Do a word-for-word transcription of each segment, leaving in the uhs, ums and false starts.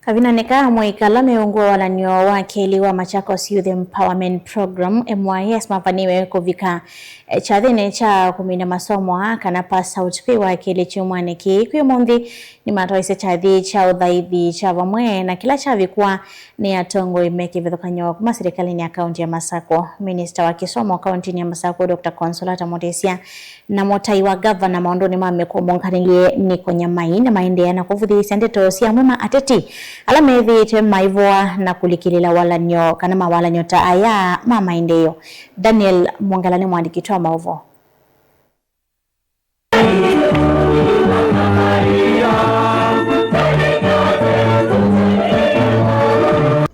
Avinanĩka amũika ala meũngũa walan'yo wa kelĩ wa Machakos Youth Empowerment Program, M Y S, mavaniwe kũvika, eh, kyathĩnĩ kya kũmina masomo aa, kana pass out, kwĩ wa kelĩ kyumwanĩ kĩĩ. Kwĩ ũmũnthĩ nĩmatwaisye kyathĩ kya ũthaithi kya vamwe na kĩla kyavikwa nĩ atongoi me kĩvathũkany'o kuma silikalĩnĩ ya kaunti ya Masakũ. Minista wa kĩsomo kauntinĩ ya Masakũ, Doctor Consolata Mutisya, na mũtai wa ngavana maũndũnĩ ma mĩkũmũnganĩlye Nico Nyamai nĩmaendeea na kũvũthĩĩsya ndeto sya amwe ma ateti ala methĩĩtwe maivũa na kũlikĩlĩla walan'yo kana mawalan'yo ta aya ma maendeeo. Daniel Mwongela nĩ mũandĩki witũ wa maũvoo.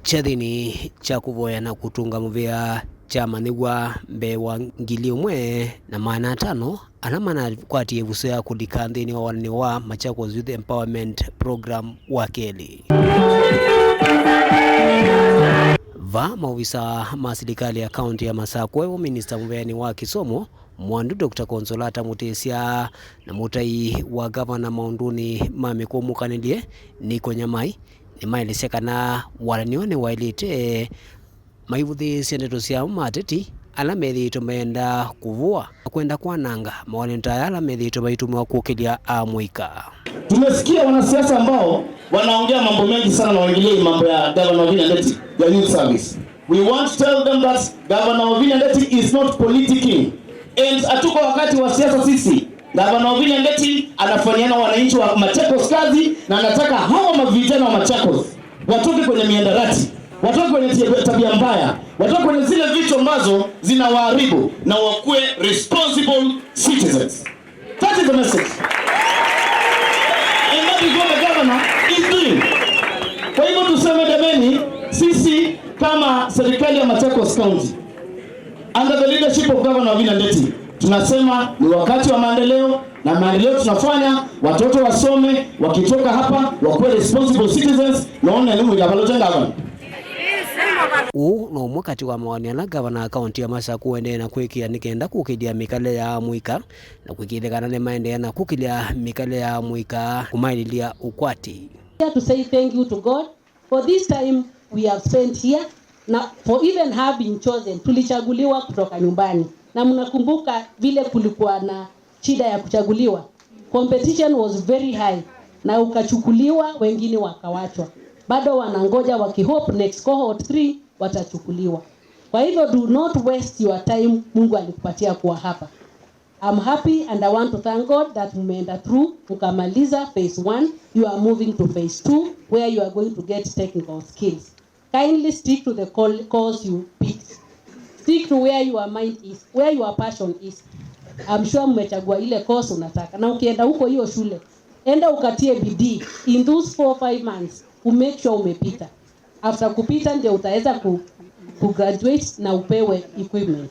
Kyathĩnĩ kya kũvoya na kũtũnga mũvea kyamanyĩw'a mbee wa ngili ĩmwe na maana atano ala manakwatie ĩvuso ya kũlika nthĩnĩ wa walan'yo wa Machakos Youth Empowerment Program wa kelĩ. Vaa maovisa ma silikalĩ ya kaunti ya Masakũ, e vo minista mũveanĩ wa kĩsomo Mwandu Doctor Consolata Mutisya na mũtai wa ngavana maũndũnĩ ma mĩkũmũkanĩlye Nico Nyamai nĩmaelesya kana walan'yo nĩwaĩlĩte maivũthĩĩsya ndeto sya amwe ma ateti ala methĩĩtwe mayenda kũvũa na kwenda kwananga mawalan'yo ta aya ala methĩĩtwe maitũmĩwa kũkĩlya amũika. Tumesikia wanasiasa ambao wanaongea mambo mengi sana na waingilie mambo ya Governor Wavinya Ndeti ya youth service. We want to tell them that Governor Wavinya Ndeti is not politicking. And hatuko wakati wa siasa sisi. Governor Wavinya Ndeti anafanyiana wananchi wa Machakos kazi na anataka hawa mavijana wa Machakos watoke kwenye mihadarati, watoke kwenye tabia mbaya, watoke kwenye zile vitu ambazo zinawaharibu na wakuwe responsible citizens. That is the message. And that is what the governor is doing. Kwa hivyo tuseme jameni, sisi kama serikali ya Machakos County, under the leadership of Governor Wavinya Ndeti, tunasema ni wakati wa maendeleo, na maendeleo tunafanya, watoto wasome, wakitoka hapa wakuwe responsible citizens, na one elimu ikapalote ngavana. Ũũ no ũmwe katĩ wa mawoni ala ngavana wa kaunti ya Masakũ ũendee na kwĩkĩa nĩ kenda kũkĩlya mĩkalĩle ya amũika na kwĩkĩĩthya kana nĩmaendeea na kũkĩlya mĩkalĩle ya amũika kũmaĩlĩlya ũkwati. Here to say thank you to God for this time we have spent here, na for even having chosen, tulichaguliwa kutoka nyumbani. Na mnakumbuka vile kulikuwa na shida ya kuchaguliwa? Competition was very high, na ukachukuliwa, wengine wakawachwa. Bado wanangoja wakihope next cohort three watachukuliwa. Kwa hivyo, do not waste your time Mungu alikupatia kuwa hapa. I'm happy and I want to thank God that mmeenda through, mkamaliza phase one, you are moving to phase two, where you are going to get technical skills. Kindly stick to the call, course you picked. Stick to where your mind is, where your passion is. I'm sure mmechagua ile course unataka. Na ukienda huko hiyo shule, enda ukatie bidii. In those four, five months, u make sure umepita. After kupita ndio utaweza ku, ku graduate na upewe equipment.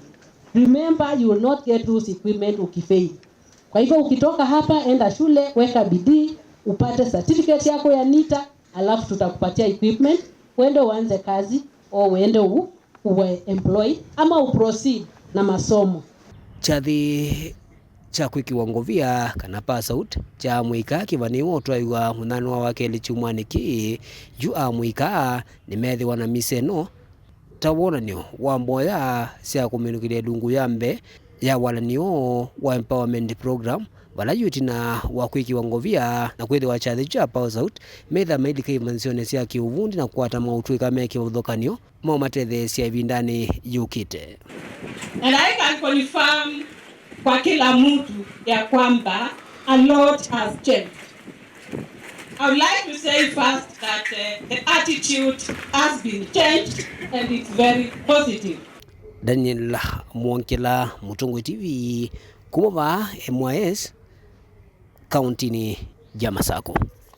Remember, you will not get those equipment ukifail. Kwa hivyo ukitoka hapa, enda shule, weka bidii, upate certificate yako ya NITA, alafu tutakupatia equipment, uende uanze kazi, o uende u, uwe employed, ama uproceed na masomo. Kyathĩ kya kwĩkĩwa ngovia kana pass out kya amũika kĩvanĩĩwe ũtwaĩwa mũthenya wa kelĩ kyumwanĩ kĩĩ. Yu amũika nĩmeethĩwa na misa ĩno ta wonany'o wa mboya sya kũminũkĩlya ilungu ya mbee ya walanĩo wa Empowerment Program, vala yu ĩtina wa kwĩkĩwa ngovia na kwĩthĩwa kyathĩ kya pass out, metha mailika imanyĩsyonĩ sya kĩũvundi na kũkwata maũtw'ĩka me kĩvathũkany'o maumatetheesya ĩvindanĩ yũkĩte. And I can confirm kwa kila mtu ya kwamba a lot has changed. I would like to say first that, uh, the attitude has been changed and it's very positive. Daniel Mwongela, Mũtongoi T V, kuma vaa M Y S, kauntinĩ ya Masakũ.